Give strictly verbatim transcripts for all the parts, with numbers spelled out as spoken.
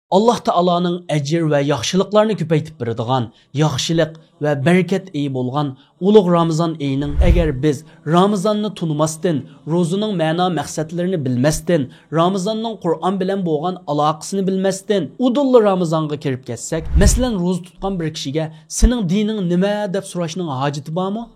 ئاللاھ تائالانىڭ ئەجىر ۋە ياخشىلىقلارنى كۆپەيتىپ بېرىدىغان، ياخشىلىق ۋە بەرىكەت ئېيى بولغان ئۇلۇغ رامىزان ئېيىنىڭ، ئەگەر بىز رامىزاننى تونۇماستىن، روزىنىڭ مەنا مەقسەتلىرىنى بىلمەستىن، رامىزاننىڭ قۇرئان بىلەن بولغان ئالاقىسىنى بىلمەستىن، ئۇدۇللا رامىزانغا كىرىپ كەتسەك، مەسىلەن، روزا تۇتقان بىر كىشىگە «سېنىڭ دىنىڭ نېمە؟» دەپ سوراشنىڭ ھاجىتى بارمۇ؟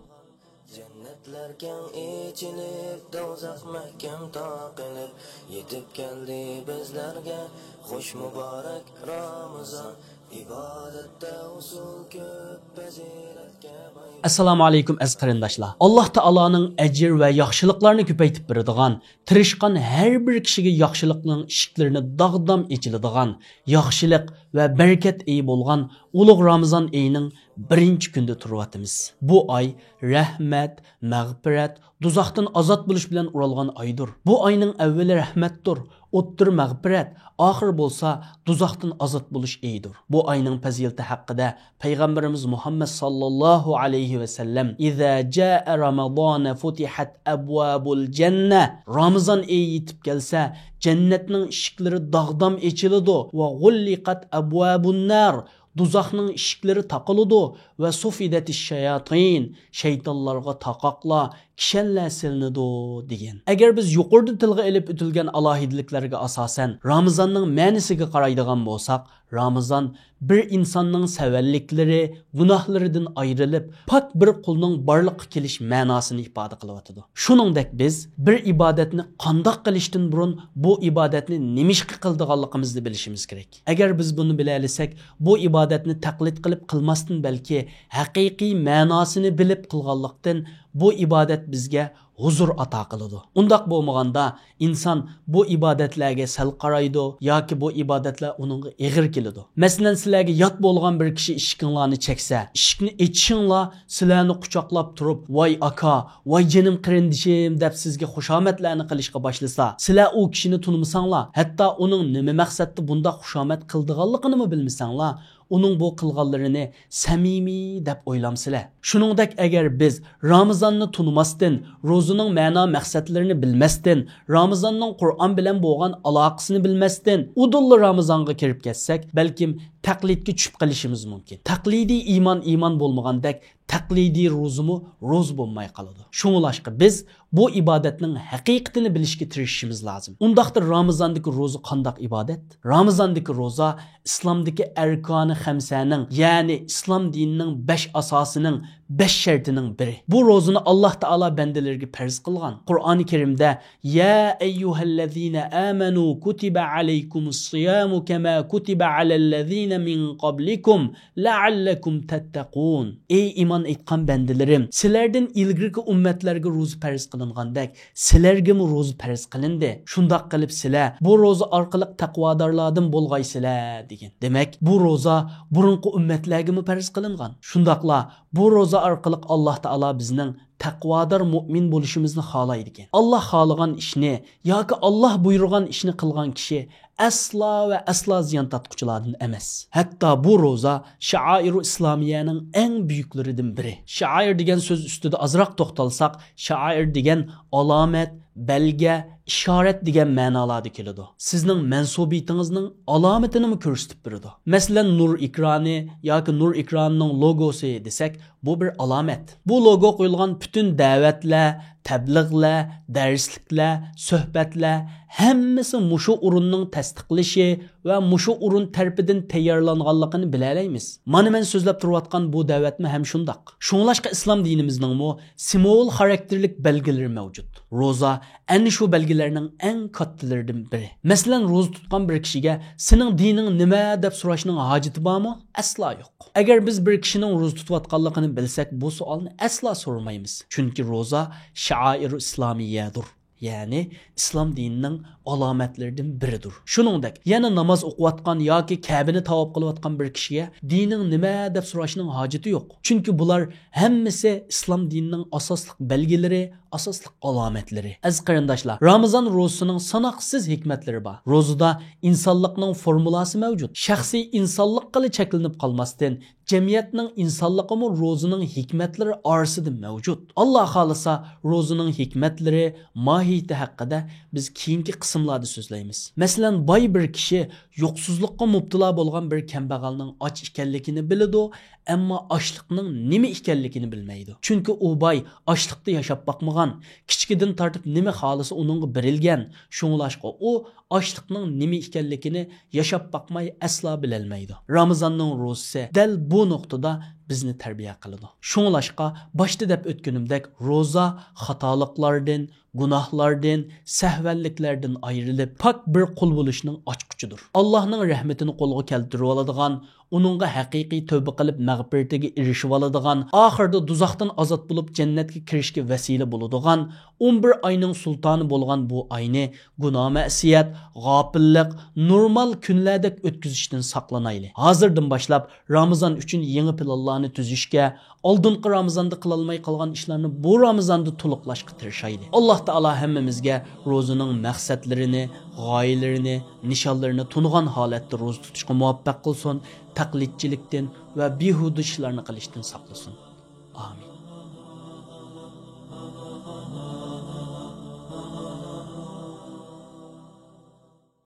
جەننەتلەر كەڭ ئېچىلىپ، دوزاخ مەھكەم تاقىلىپ، يېتىپ كەلدى بىزلەرگە خۇش مۇبارەك رامىزان. ئىبادەتتە ئۇسۇل كۆپ، پەزىلەتكە باي. ئەسسالامۇ ئەلەيكۇم، ئەزىز قېرىنداشلار. ئاللاھ تائالانىڭ ئەجىر ۋە ياخشىلىقلارنى كۆپەيتىپ بېرىدىغان، تىرىشقان ھەر بىر كىشىگە ياخشىلىقنىڭ ئىشىكلىرىنى داغدام ئېچىلىدىغان، ياخشىلىق ۋە بەرىكەت ئېيى بولغان ئۇلۇغ رامىزان ئېيىنىڭ بىرىنچى كۈنىدە تۇرۇۋاتىمىز. بۇ ئاي رەھمەت، مەغپىرەت، دوزاختىن ئازاد بولۇش بىلەن ئورالغان ئايدۇر. بۇ ئاينىڭ ئەۋۋىلى رەھمەتتۇر، ئوتتۇرا مەغپىرەت، ئاخىرى بولسا دوزاختىن ئازاد بولۇش ئېيىدۇر. بۇ ئاينىڭ پەزىلىتى ھەققىدە پەيغەمبىرىمىز مۇھەممەد ساللاللاھۇ ئەلەيھى ۋەسەللەم، «إذا جاء رمضان فتحت أبواب الجنة»، رامىزان ئېيى يېتىپ كەلسە، جەننەتنىڭ ئىشىكلىرى داغدام ئېچىلىدۇ، «وغلقت أبواب النار»، دوزاخنىڭ ئىشىكلىرى تاقىلىدۇ، «وصفدت الشياطين»، شەيتانلارغا تاقاقلار، كىشەنلەر سېلىنىدۇ، دېگەن. ئەگەر بىز يۇقىرىدا تىلغا ئېلىپ ئۆتۈلگەن ئالاھىدىلىكلەرگە ئاساسەن، رامىزاننىڭ مەنىسىگە قارايدىغان بولساق، رامىزان بىر ئىنساننىڭ سەۋەنلىكلىرى، گۇناھلىرىدىن ئايرىلىپ، پاك بىر قۇلنىڭ بارلىققا كېلىش مەناسىنى ئىپادە قىلىۋاتىدۇ. شۇنىڭدەك بىز بىر ئىبادەتنى قانداق قىلىشتىن بۇرۇن بۇ ئىبادەتنى نېمىشقا قىلىدىغانلىقىمىزنى بىلىشىمىز كېرەك. ئەگەر بىز بۇنى بىلەلىسەك، بۇ ئىبادەتنى تەقلىد قىلىپ قىلماستىن، بەلكى ھەقىقىي مەناسىنى بىلىپ قىلغانلىقتىن، بۇ ئىبادەت بىزگە ھۇزۇر ئاتا قىلىدۇ. ئۇنداق بولمىغاندا، ئىنسان بۇ ئىبادەتلەرگە سەل قارايدۇ ياكى بۇ ئىبادەتلەر ئۇنىڭغا ئېغىر كېلىدۇ. مەسىلەن، سىلەرگە يات بولغان بىر كىشى ئىشىكىڭلارنى چەكسە، ئىشىكنى ئېچىشىڭلار سىلەرنى قۇچاقلاپ تۇرۇپ، «ۋاي ئاكا، ۋاي جېنىم قېرىندىشىم» دەپ سىزگە خۇشامەتلەرنى قىلىشقا باشلىسا، سىلەر ئۇ كىشىنى تونۇمىساڭلار، ھەتتا ئۇنىڭ نېمە مەقسەتتە بۇنداق خۇشامەت قىلىدىغانلىقىنىمۇ بىلمىسەڭلار، ئۇنىڭ بۇ قىلغانلىرىنى سەمىمىي دەپ ئويلامسىلەر؟ شۇنىڭدەك، ئەگەر بىز رامىزاننى تونۇماستىن، روزىنىڭ مەنا مەقسەتلىرىنى بىلمەستىن، رامىزاننىڭ قۇرئان بىلەن بولغان ئالاقىسىنى بىلمەستىن، ئۇدۇللا رامىزانغا كىرىپ كەتسەك، بەلكىم تەقلىدكە چۈشۈپ قېلىشىمىز مۇمكىن. تەقلىدىي ئىمان ئىمان بولمىغاندەك، تەقلىدىي روزىمۇ روزا بولماي قالىدۇ. شۇڭلاشقا بىز بۇ ئىبادەتنىڭ ھەقىقىتىنى بىلىشكە تىرىشىشىمىز لازىم. ئۇنداقتا رامىزاندىكى روزا قانداق ئىبادەت؟ رامىزاندىكى روزا ئىسلامدىكى ئەركانى خەمسەنىڭ، يەنى ئىسلام دىنىنىڭ بەش ئاساسىنىڭ، بەش شەرتىنىڭ بىرى. بۇ روزىنى ئاللاھ تائالا بەندىلىرىگە پەرز قىلغان. قۇرئانى كەرىمدە، «يا أيها الذين آمنوا كتب عليكم الصيام كما كتب على الذين من قبلكم لعلكم تتقون». ئەي ئىمان ئېيتقان بەندىلىرىم، سىلەردىن ئىلگىرىكى ئۈممەتلەرگە روزا پەرز قىلىنغاندەك، سىلەرگىمۇ روزا پەرز قىلىندى. شۇنداق قىلىپ سىلەر بۇ روزا ئارقىلىق تەقۋادارلاردىن بولغايسىلەر، دېگەن. دېمەك، بۇ روزا بۇرۇنقى ئۈممەتلەرگىمۇ پەرز قىلىنغان. شۇنداقلا بۇ روزا ئارقىلىق ئاللاھ تائالا بىزنىڭ تەقۋادار مۆمىن بولۇشىمىزنى خالايدىكەن. ئاللاھ خالىغان ئىشنى ياكى ئاللاھ بۇيرۇغان ئىشنى قىلغان كىشى ئەسلا ۋە ئەسلا زىيان تارتقۇچىلاردىن ئەمەس. ھەتتا بۇ روزا شائىرۇ ئىسلامىيەنىڭ ئەڭ بۈيۈكلىرىدىن بىرى. شائىر دېگەن سۆز ئۈستىدە ئازراق توختالساق، شائىر دېگەن ئالامەت، بەلگە، ئىشارەت دېگەن مەنالاردا كېلىدۇ. سىزنىڭ مەنسۇبىيىتىڭىزنىڭ ئالامىتىنىمۇ كۆرسىتىپ بېرىدۇ. مەسىلەن، نۇر ئېكرانى ياكى نۇر ئېكرانىنىڭ لوگوسى دېسەك، بۇ بىر ئالامەت. بۇ لوگو قويۇلغان پۈتۈن دەۋەتلەر، تەبلىغلەر، دەرسلىكلەر، سۆھبەتلەر ھەممىسى مۇشۇ ئورۇننىڭ تەستىقلىشى ۋە مۇشۇ ئورۇن تەرىپىدىن تەييارلانغانلىقىنى بىلەلەيمىز. مانا مەن سۆزلەپ تۇرۇۋاتقان بۇ دەۋەتمۇ ھەم شۇنداق. شۇڭلاشقا ئىسلام دىنىمىزنىڭمۇ سىمۋول خاراكتېرلىك بەلگىلىرى مەۋجۇت. روزا ئەنە شۇ بەلگىلەرنىڭ ئەڭ كاتتىلىرىدىن بىرى. مەسىلەن، روزا تۇتقان بىر كىشىگە «سېنىڭ دىنىڭ نېمە؟» دەپ سوراشنىڭ ھاجىتى بارمۇ؟ ئەسلا يوق. ئەگەر بىز بىر كىشىنىڭ روزا تۇتۇۋاتقانلىقىنى بىلسەك، بۇ سوئالنى ئەسلا سورىمايمىز. چۈنكى روزا شائىرۇ ئىسلامىيەدۇر. يەنى ئىسلام دىنىنىڭ ئالامەتلىرىدىن بىرىدۇر. شۇنىڭدەك، يەنە ناماز ئوقۇۋاتقان ياكى كەبىنى تاۋاپ قىلىۋاتقان بىر كىشىگە «دىنىڭ نېمە؟» دەپ سوراشنىڭ ھاجىتى يوق. چۈنكى بۇلار ھەممىسى ئىسلام دىنىنىڭ ئاساسلىق بەلگىلىرى، ئاساسلىق ئالامەتلىرى. ئەزىز قېرىنداشلار، رامىزان روزىسىنىڭ ساناقسىز ھېكمەتلىرى بار. روزىدا ئىنسانلىقنىڭ فورمۇلاسى مەۋجۇت. شەخسىي ئىنسانلىققىلا چەكلىنىپ قالماستىن، جەمئىيەتنىڭ ئىنسانلىقىمۇ روزىنىڭ ھېكمەتلىرى ئارىسىدا مەۋجۇت. ئاللا خالىسا، روزىنىڭ ھېكمەتلىرى، ماھىيىتى ھەققىدە بىز كېيىنكى قىسىملاردا سۆزلەيمىز. مەسىلەن، باي بىر كىشى يوقسۇزلۇققا مۇپتىلا بولغان بىر كەمبەغەلنىڭ ئاچ ئىكەنلىكىنى بىلىدۇ، ئەمما ئاچلىقنىڭ نېمە ئىكەنلىكىنى بىلمەيدۇ. چۈنكى ئۇ باي ئاچلىقتا ياشاپ باقمىغان، كىچىكىدىن تارتىپ نېمە خالىسا ئۇنىڭغا بېرىلگەن. شۇڭلاشقا ئۇ ئاچلىقنىڭ نېمە ئىكەنلىكىنى ياشاپ باقماي ئەسلا بىلەلمەيدۇ. رامىزاننىڭ روزىسى دەل بۇ نۇقتىدا بىزنى تەربىيە قىلىدۇ. شۇڭلاشقا باشتا دەپ ئۆتكىنىمدەك، روزا خاتالىقلاردىن، گۇناھلاردىن، سەھۋەنلىكلەردىن ئايرىلىپ، پاك بىر قۇل بولۇشنىڭ ئاچقۇچىدۇر. ئاللاھنىڭ رەھمىتىنى قولغا كەلتۈرۈۋالىدىغان، ئۇنىڭغا ھەقىقىي تۆبە قىلىپ مەغپىرىتىگە ئېرىشىۋالىدىغان، ئاخىرىدا دوزاختىن ئازاد بولۇپ جەننەتكە كىرىشكە ۋەسىلە بولىدىغان، ئون بىر ئاينىڭ سۇلتانى بولغان بۇ ئاينى گۇناھ-مەسىيەت، غاپىللىق، نورمال كۈنلەردەك ئۆتكۈزۈشتىن ساقلىنايلى. ھازىردىن باشلاپ رامىزان ئۈچۈن يېڭى پىلانلارنى تۈزۈشكە، ئالدىنقى رامىزاندا قىلالماي قالغان ئىشلارنى بۇ رامىزاندا تولۇقلاشقا تىرىشايلى. ئاللاھ تائالا ھەممىمىزگە روزىنىڭ مەقسەتلىرىنى، غايىلىرىنى، نىشانلىرىنى تونۇغان ھالەتتە روزا تۇتۇشقا مۇۋەپپەق قىلسۇن، تەقلىدچىلىكتىن ۋە بىھۇدە ئىشلارنى قىلىشتىن ساقلىسۇن. ئامىن.